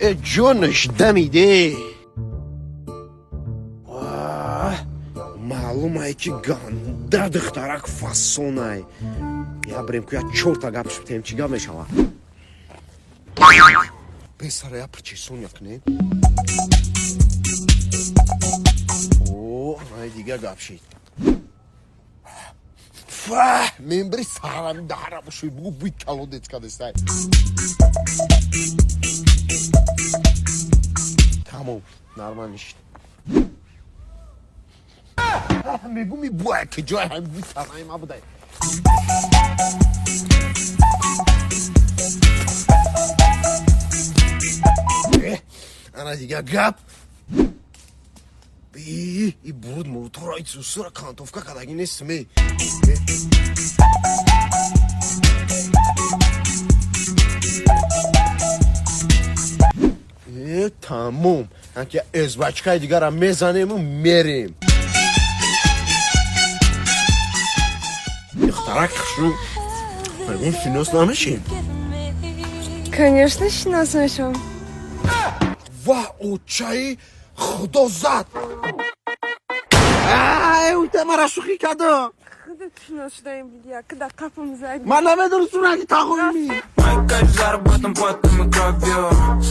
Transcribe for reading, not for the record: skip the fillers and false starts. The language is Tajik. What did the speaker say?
Э, ҷонаш дамиде. Маълумае, ки ганда духтарак фасонай. Я брем ку, я чорта гап шуптем, чӣ гап мешавад? Песара, я причесоня кунем. О, ай, дига гап шид. Фа, мембри сарам дара бошуй, бугу буй колодец кадестай. Тамом, нормально шид. Мегуми, буай ки ҷой ҳам буй сараи ма будай. Ана дига гап. И буруд мотора и сусура кантовка кадаги нестме. Э, тамом, анки эзвачкаи дигара мезанему, мерем. Духтарак хушрӯ, мегум, шинос намешем? Конечно, шинос мешавам. Ва, очаи худо зад! Ай, ута мара шӯхӣ кардам. Худат шинос шудаем буди, ка да қапам зад. Ман намедонистам, раги тағоими. Мой кайф заработан потом и кровью.